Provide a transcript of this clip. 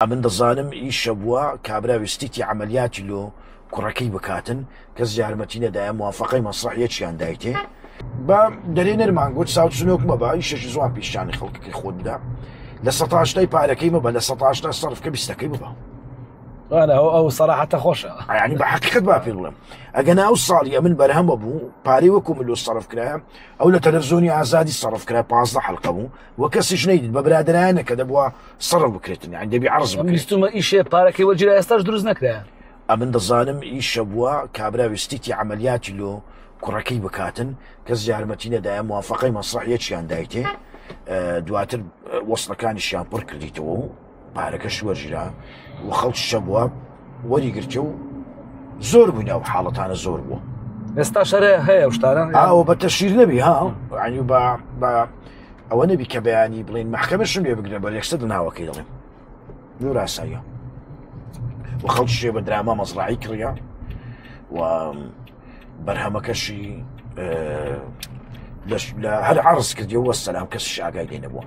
ئەمن دەزانم ئیشە بووە کابرا ویستیتی عەمەلیاتی لۆ کوڕەکەی بکاتن کەس یارمەتی نەدایە موافقەی مەسرەحیەکیان دایتێ بە دەرێنەرمان گوت ساوچنۆک مەبە ئیشێکی زوان پیشانی خەڵکەکەی خۆت بدە لە سەتاشتای پارەکەی مەبە لە سەتاشتا سەرف کە بیستەکەی ببە. ئەو ئەو سەراحەتە خۆشە. یعنی بە حەقیقەت با پێ بڵێم ئەگەنا ئەو ساڵی ئەمن بەرهەمە بوو پارەی وەکو ملۆ سەرف کرایە ئەو لە تەلەفزیۆنی ئازادی سەرف کرا 15 حلقە بوو و کەسیش نەیدیت بە برادرانە کە دەبووە سەرف بکرێتن یان دەبی عرض بکرێت. ویستومە ئیشێ پارەکەی وەرگیرا ئێستاش دروست نەکرایە. ئەمن دەزانم ئیشە بووە کابرا ویستیتی عەمەلیاتی لۆ کوڕەکەی بکاتن کەس یارمەتی نەدایە موافقەی مەسرەحیەکیان دایتێ دواتر وەسڵەکانیشیان پڕ کردیتەوە و پارەکەش وەرگیرا و خەڵکیشە بووە وەری گرتێ و زۆر بووین ئەو حاڵەتانە زۆر بووە. ئێستا شەرە هەیە ئەو شتانە؟ ئاوە بە تەشیر نەبی ها ینی بە بە ئەوە نەبی کە بەیانی بڵین مەحکەمەشم لێ بگرن بەر یەکسەر ناوەکەی دەڵێم زۆر ئاساییە و خەڵکی بە دراما مەزراعی کڕە و بەرهەمەکەشی لە هەر عرض کردی وە سەلام کەسیش ئاگای لێ نەبووە.